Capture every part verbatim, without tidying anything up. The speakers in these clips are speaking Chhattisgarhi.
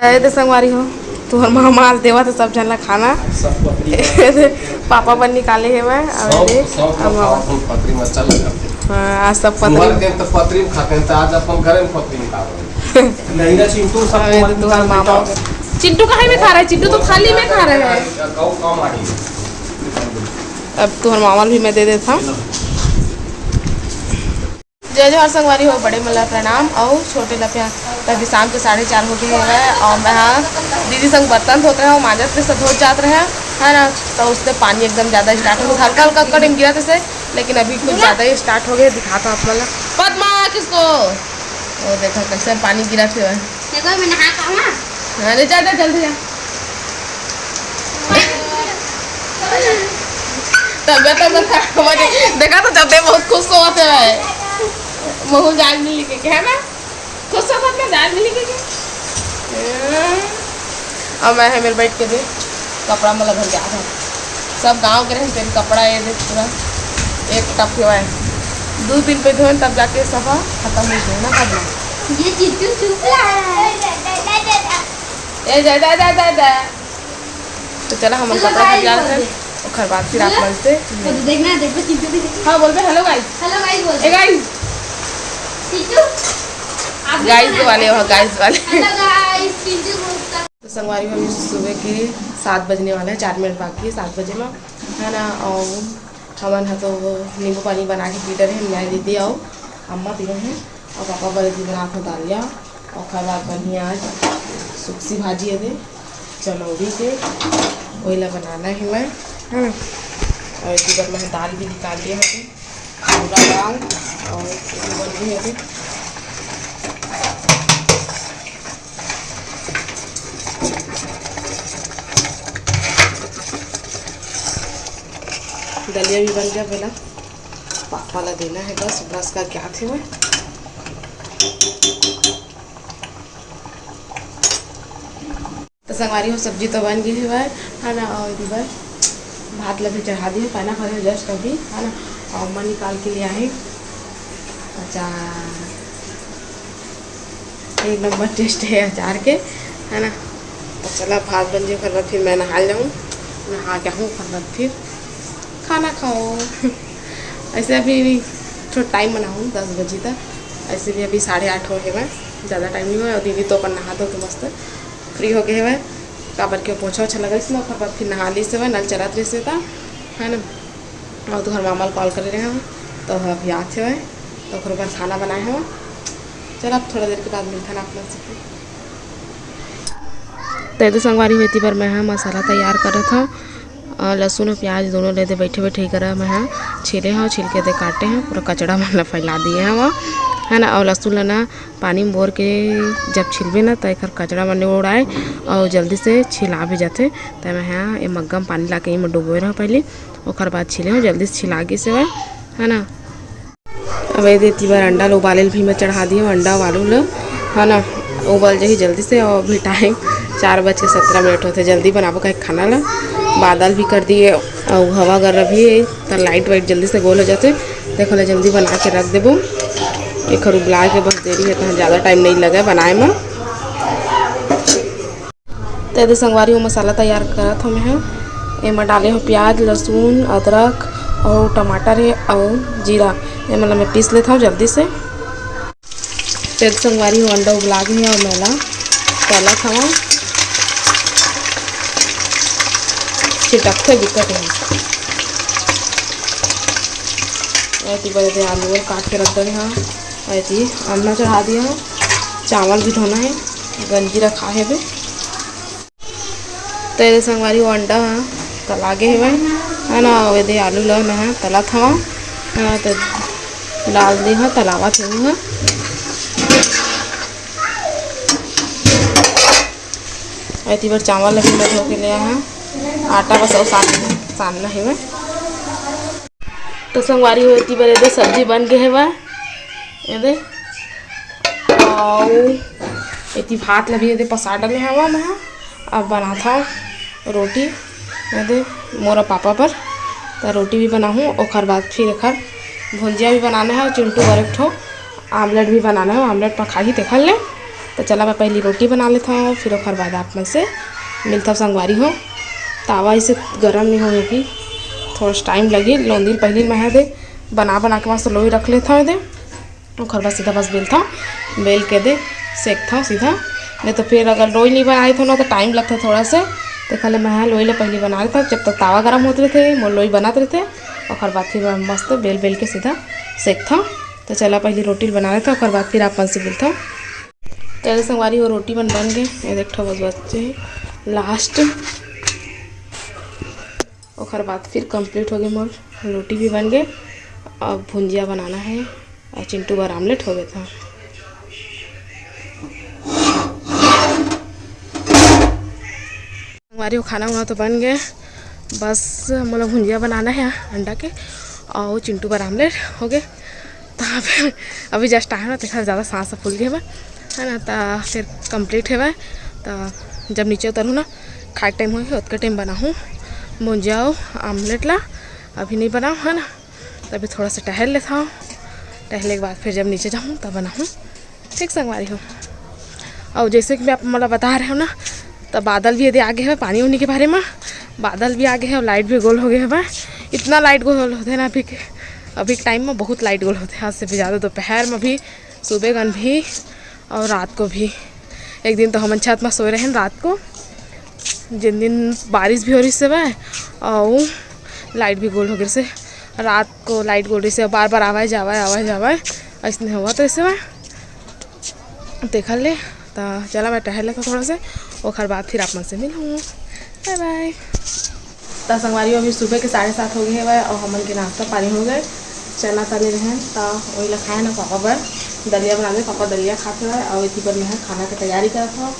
अरे तो संगवारी हो, तुहर मामा आज देवत हे सब झन ला खाना। सब पतरी पापा बर निकाले हे मैं, अउ सब, ये सब लोग अम्मा खावत बर। हन पतरी में, अच्छा लगत हे। हाँ, आज सब पतरी। तुम्हारे दिन तो पतरी में खाते हैं, तो आज अपन घर में पतरी में खावत हैं। नहीं ना चिंटू, सब अरे तो तुम्हारे मामा। चिंटू कहाँ में खा रहा है? चिंटू तो थाली में खा रहा है। गौ कम आ गई। अब तुहर मामा ल भी मैं दे देता हूँ। जय जोहार संगवारी हो, बड़े मन ला प्रणाम अउ छोटे ला प्यार। त अभी शाम के साढ़े चार हो गए हवय अउ मैं हा दीदी संग बर्तन धोत रहे हूँ, मांजत के साथ धोत जात रहे, है ना। तो उससे पानी एकदम ज़्यादा स्टार्ट हो गया, हल्का हल्का कड़े में गिरा थे, लेकिन अभी कुछ ज़्यादा ही स्टार्ट हो गया। दिखाता हूँ आप मन ला। पद्मा, किसको? वो देखा कैसे पानी गिरा थे। देखो, मैं नहा के आऊँ ना। हाँ, ले जा, जा, जल्दी जा। तबियत, तबियत खराब हो गई। देखा तो जब दे बहुत खुश होते हैं। महू जाल मिली के, है ना? खुश हो, मतलब, जाल मिली के। अब मैं है मेरे बैठ के दे कपड़ा में लग गया था। सब गांव के रहे तेरे कपड़ा ये देख पूरा एक टप हुआ है। दो दिन पे धोए तब जाके सफा खत्म हो गया ना करना। ये चिट्टू चुप रहा है। ए, जा, जा, जा, जा, जा। तो चला, हमन चलो कपड़ा guys खरीदा बोल रहे दे। ओकर बाद फिर आप चलो। मन से तो देखना, देखो चिट्टू भी। हाँ, बोल बे, "Hello guys।" Hello guys बोल ए दे। Guys। चिट्टू, आप भी guys बोलना। वाले हो, guys वाले। Hello guys, चिट्टू बोलता। तो संगवारी हो, अभी सुबह के सात बजने वाला है, चार मिनट बाकी है सात बजे में, है ना। और हमन ह तो नींबू पानी बना के पी डरे हैं, मैं, दीदी और अम्मा तीनों हैं। और पापा बर एती बनात हो दालिया, ओखर बाद बनही आज सुकसी भाजी एदे चनौरी के, ओही ला बनाना है मैं। हम्म। और एती बर मैं दाल भी निकाल दिए हवे, पूरा दाल, और एती बर भी एदे। दलिया भी बन गया बेला। पापा ला देना है बस, ब्रश करके आथे मैं। तो संगवारी हो, सब्जी तो बन गई है, है ना। और इधर भात ला भी चढ़ा दी है, खाना खाने जस्ट अभी, है ना। और अम्मा निकाल के ले आए अचार। एक नंबर टेस्ट है अचार के, है ना। तो चला, भात बन जाए, ओकर बाद फिर मैं नहा जाऊँ, नहा के आऊँ, ओकर बाद फिर खाना खाओ। ऐसे अभी थोड़ा टाइम बनाऊँ, दस बजे तक। ऐसे भी अभी साढ़े आठ हो गए, ज़्यादा टाइम नहीं हुआ। और दीदी तो अपन नहा धो के मस्त फ्री हो गए हवे, काबर के पोछा ओछा लगाइस ना, ओकर बाद फिर नहा लिस हवे, नल चलत रहिस हे त, है ना। और तुहर मामा ल कॉल करे रहे हवे, तो अभी आत हवे, तो ओकर बर खाना बनाए हवे। चल, अब थोड़ा देर के बाद मिलथन आप मन से फिर। तो एदे संगवारी हो, एती बर मैं ह मसाला तैयार करत हव। अ, लहसुन अउ प्याज दोनों ल एदे बइठे बइठे करा मैं ह छीले हव, छील के एदे काटे हव, पूरा कचड़ा मन ल फैला दिए हव, है ना। अउ लहसुन ल ना पानी में बोर के जब छिलबे ना, त एकर कचड़ा मन उड़ाए अउ जल्दी से छिला भी जाथे। त मैं ह ए मग्गा म पानी ला के एमा डुबोए रहव पहिली, ओकर बाद छिले हव, जल्दी से छिला गिस हवय, है ना। अब एदे एती बर अंडा ल उबाले ल भी मैं चढ़ा दिए हव, अंडा अउ आलू ल, है ना, उबल जाही जल्दी से। अउ अभी टाइम चार बज के सत्रह मिनट होथे, जल्दी बनाबो काहे खाना ल। बादल भी कर दिए अउ हवा गर्रा भी हे, त लाइट वाइट जल्दी से गोल हो जाथे। देखो ले, जल्दी बना के रख देबो, एखर उबलाए के बस देरी हे, त ज़्यादा टाइम नहीं लगे बनाए म। त एदे संगवारी हो, मसाला तैयार करत हव मैं ह। एमा डाले हव प्याज, लहसुन, अदरक अउ टमाटर हे अउ जीरा। एमन ल मैं पीस लेत हव जल्दी से। त एदे संगवारी हो, अंडा उबला गे हे अउ मैं एला तलत हव। छिटकथे बिकट हे। एती बर एदे आलू ल काट के रख डरे हव। एती अम्मा चढ़ा दिए हव। चावल भी धोना हे, गंजी रखा हे बे। त एदे संगवारी हो, अंडा ह तला गे हवय, है ना। अउ एदे आलू ल मैं ह तलत हवं, है ना, त डाल दे हव, तलावत हे। एती बर चावल ल भी मैं धो के ले आए हव, आटा बस अउ सान, सानना हे मैं। तो संगवारी हो, एती बर एदे सब्जी बन गे हवय, एदे। अउ एती भात ल भी एदे पसा डले हवं मैं ह। अब बनाथव रोटी, एदे मोर पापा बर, त रोटी भी बनाहूँ, ओखर बाद फिर एखर भुंजिया भी बनाना हे, चिंटू बर एक ठो आमलेट भी बनाना हे, आमलेट पकाही तेखर ले। तो चला, मैं पहली रोटी बना लेथव, फिर ओखर बाद आप मन से मिलथव संगवारी हो। तावा इसे गरम नहीं होए अभी, थोड़ा सा टाइम लगी। लोंदी ल पहली मैं दे बना बना के मस्त लोई रख लेथव दे, ओखर बाद सीधा बस बेलथव, बेल के दे सेकथव सीधा। नहीं तो फिर अगर लोई नहीं बनाए थव ना तो टाइम लगता थोड़ा से। तो खाली मैं लोई ले पहली बना लेथव, जब तक तावा गरम होत रहते, मोर लोई बनत रहते, ओखर बाद फिर मैं मस्त बेल बेल के सीधा सेकथव। तो चला, पहली रोटी ल बना लेथव, ओखर बाद फिर आप मन से मिलथव। तो संगवारी हो, रोटी मन बन गए, ये देख ठो बस बचे हे लास्ट, ओखर बाद फिर कंप्लीट हो गए मोर, रोटी भी बन गए। अब भुंजिया बनाना है और चिंटू बर आमलेट हो गया था। संगवारी हो, खाना वाना तो बन गए, बस मोला भुंजिया बनाना है अंडा के, और चिंटू बर आमलेट हो गए। तो अब अभी जस्ट आए ना, तो ज़्यादा सांस फूल गए बा, है ना। तो फिर कंप्लीट है बा, तो जब नीचे उतरू ना, खाए टाइम होही, ओतके टाइम बनाहूँ भुंजिया और आमलेट ला। अभी नहीं बनाओ, है ना। तो अभी थोड़ा सा टहल लेथव, टहले के बाद फिर जब नीचे जाहूँ तब बनाहूँ। ठीक संगवारी हो, और जैसे कि मैं आप मोला बता रहे हो ना, तो बादल भी यदि आगे है पानी उनी के बारे में, बादल भी आगे है और लाइट भी गोल हो गए है। इतना लाइट गोल होते ना अभी के, अभी के टाइम में बहुत लाइट गोल होते हैं, आज से भी ज़्यादा दोपहर में भी, सुबह गन भी और रात को भी। एक दिन तो हमन छत में सोए रहे रात को, जिन दिन बारिश भी हो रही से बा, और लाइट भी गोल हो गई से, रात को लाइट गोल रही से, बार बार आवाज आवाज आवाज आवाज ऐसने हुआ तो ऐसे बा। देख ले, तो चला मैं टहल लेथव थोड़ा से, ओखर बाद फिर आप मन से मिलूँ। बाय बाय। तो संगवारी हो, अभी सुबह के साढ़े सात हो गए हवय और हमन के नाश्ता पानी हो गए। चना तले रहन, तो वही ला खाए ना पापा बर दलिया बना दे, पापा दलिया खाते हवय और इसी पर मैं खाना के तैयारी करत हूँ।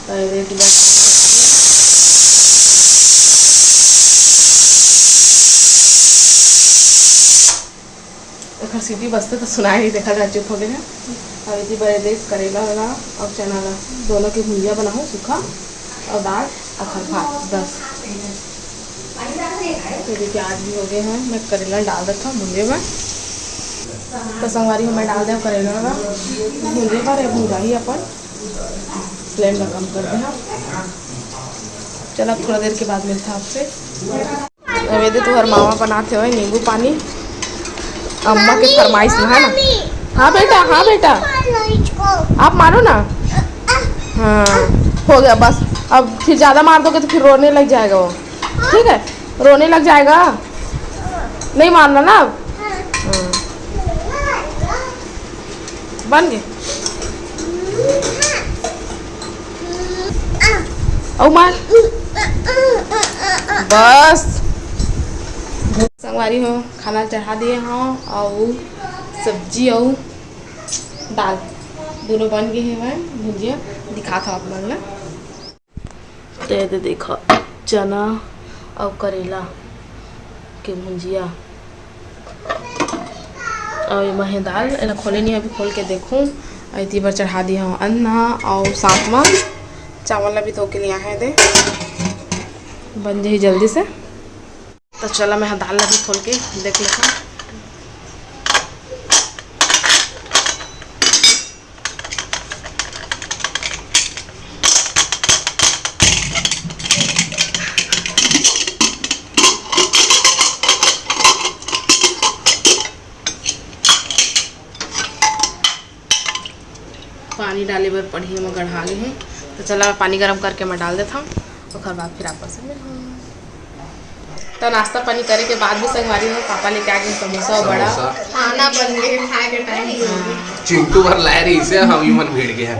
तो ये देखिए, एखर सीटी बजते तो सुनाई नहीं, देखा जाए चुप हो गए हैं। अब इसी बड़े देख करेला वाला और चना ला, दोनों के भुंजिया बनाहूँ सूखा, और दाल, अखर भात, बस। ये देखिए, प्याज भी हो गए हैं, मैं करेला डाल देता हूँ भुंजे में। तो संगवारी हो, मैं डाल दें करेला ला भुंजे पर, ये भुंजा ही अपन फ्लेम ला कम कर दे। हाँ, चला, थोड़ा देर के बाद मिलता आपसे। अबे दे, तुहर मामा बनाते हुए नींबू पानी, अम्मा के फरमाइश में, है ना? हाँ बेटा, हाँ बेटा, आप मारो ना। हाँ, हो गया बस। अब फिर ज़्यादा मार दोगे तो फिर रोने लग जाएगा वो, ठीक है? रोने लग जाएगा, नहीं मारना ना अब। हाँ। बन गए। अउ मार। बस। संगवारी हो, खाना चढ़ा दिए हव, अउ सब्जी अउ दाल दोनों बन गए हवय। भुंजिया दिखात हव आप मन ला। तो ये दे देखा, चना अउ करेला के भुंजिया। अउ एमा हे दाल, एला खोले नहीं, अभी खोल के देखूं। अउ एती बर चढ़ा दिया हूँ अन्ना, अउ साथ में चावल ला भी धो के लिया है दे, बन जाही जल्दी से। तो चला, मैं दाल ला भी खोल के देख लेता हूँ। पानी डाले बर पड़ही, मैं गढ़ा गे हूँ। तो चला, पानी गरम करके मैं डाल देता हूँ, ओकर बाद फिर आपस में मिलहूँ। तो नाश्ता पानी करे के बाद भी संगवारी हो, पापा लेके आ गए समोसा और बड़ा। समोसा। खाना बन गए, खाए के टाइम। चिंटू भर लाए रही से हम ही मन भिड़ गए हैं।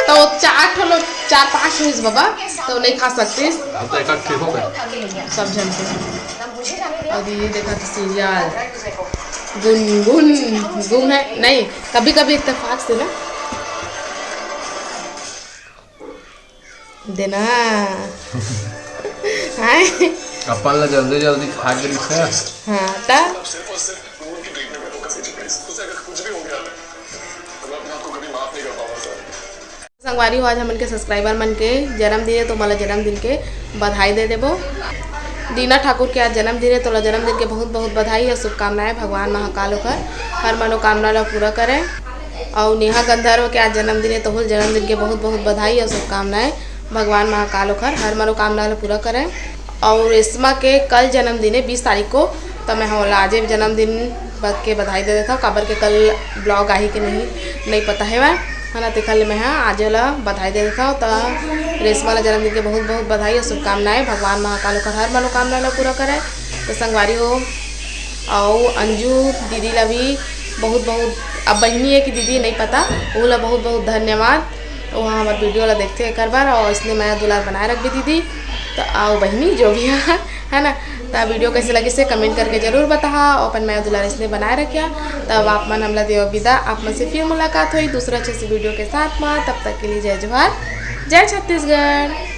तो चार ठो लोग, चार पाँच ठो इस बाबा, तो नहीं खा सकते। अब तो एक आध ठो होगा। सब जन के। और ये देखा तो सीरियल गुनगुन, गुम है नहीं, कभी कभी इत्तेफाक से ना। देना। हाय। अपन ला जल्दी जल्दी खा के दिखा। हाँ, ता। संगवारी हो, आज हमन के सब्सक्राइबर मन के जन्मदिन हे, तो ओमन ला जन्मदिन के बधाई दे देबो। दीना ठाकुर के आज जन्मदिन हे, तोला जन्मदिन के बहुत बहुत बधाई और शुभकामनाएं। भगवान महाकाल ओकर हर मनोकामना ला पूरा करे। अउ नेहा गंधर्व के आज जन्मदिन हे, तो ओहू ला जन्मदिन के बहुत बहुत बधाई अउ शुभकामनाएं। भगवान महाकाल ओखर हर मनोकामना ला पूरा करे। अउ रेशमा के कल जन्मदिन हे, बीस तारीख को, तो मैं ओला आजे जन्मदिन ब-, के बधाई दे देथव, काबर के कल vlog आही के नहीं, नहीं पता हेवय, है ना, तेखर ले मैं ह आज ओला बधाई दे देथव। तो रेशमा ला जन्मदिन के बहुत बहुत बधाई अउ शुभकामनाएं। भगवान महाकाल ओखर हर मनोकामना ला पूरा करे। तो संगवारी हो, अउ अंजू दीदी ला भी बहुत बहुत, अब बहिनी हे कि दीदी नहीं पता, ओहू ला बहुत बहुत धन्यवाद। वो हमर video ला देखथे एकर बर, अउ इसने मया दुलार बनाए रखबे दीदी। तो अउ बहिनी जो भी हे, है ना, तो video कैसे लगिस हे comment करके जरूर बताहा, अउ अपन मया दुलार इसने बनाए रखिहा। तब आप मन हमला देव विदा, आप मन से फिर मुलाकात होही दूसरा अच्छे से video के साथ में। तब तक के लिए जय जोहार, जय छत्तीसगढ़।